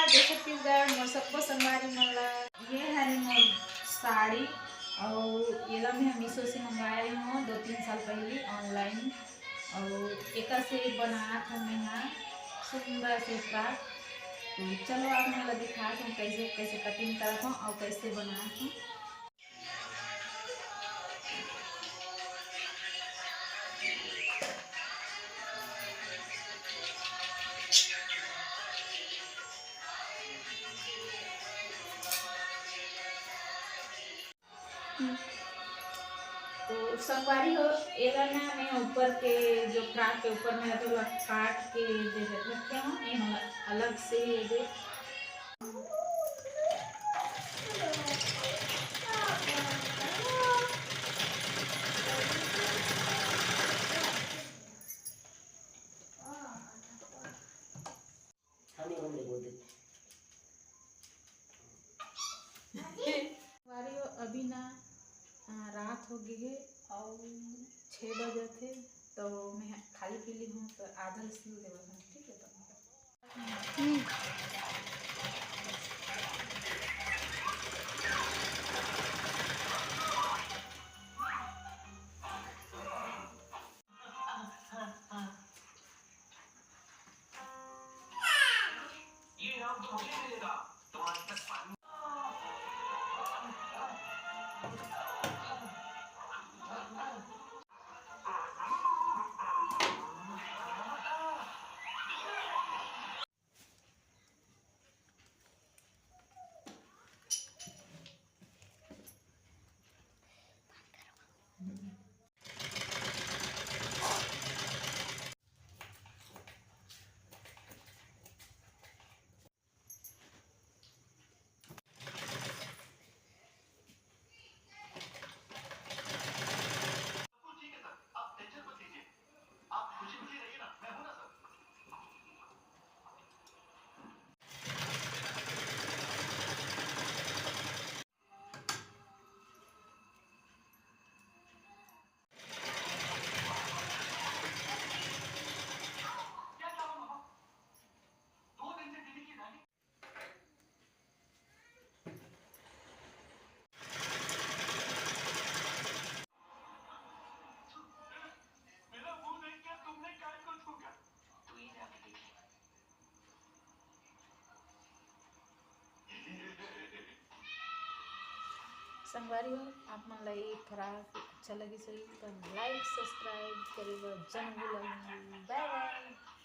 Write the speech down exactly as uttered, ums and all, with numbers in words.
जय छत्तीसगढ़, मोर सबको संगवारी मन ला। ये हरे मोर साड़ी, अउ एला मैं मीशो से मंगाए हूँ दो तीन साल पहली online। अउ एकर से बनात हूँ मैं हा सुंदर से फ्रॉक। तो चलो आप मन ला दिखात हूँ कैसे, कैसे cutting करत हूँ अउ कैसे बनात हूँ। तो संगवारी हो, एला ना मैं ऊपर के जो फ्रॉक के ऊपर में रखे, ओला काट के दे दे रखे हूँ, ये हम अलग से ये दे। हम ही हम नहीं बोल देते। संगवारी हो, अभी ना, आ, रात हो गई है और छः बजे थे, तो मैं खाली पीली हूँ, तो आधा ल सील देवत हूँ, ठीक है? तो संगवारी हो, आप मन ला ये फ्रॉक अच्छा लगिस होही त like subscribe करे बर जरूर भूलव नहीं। Bye bye।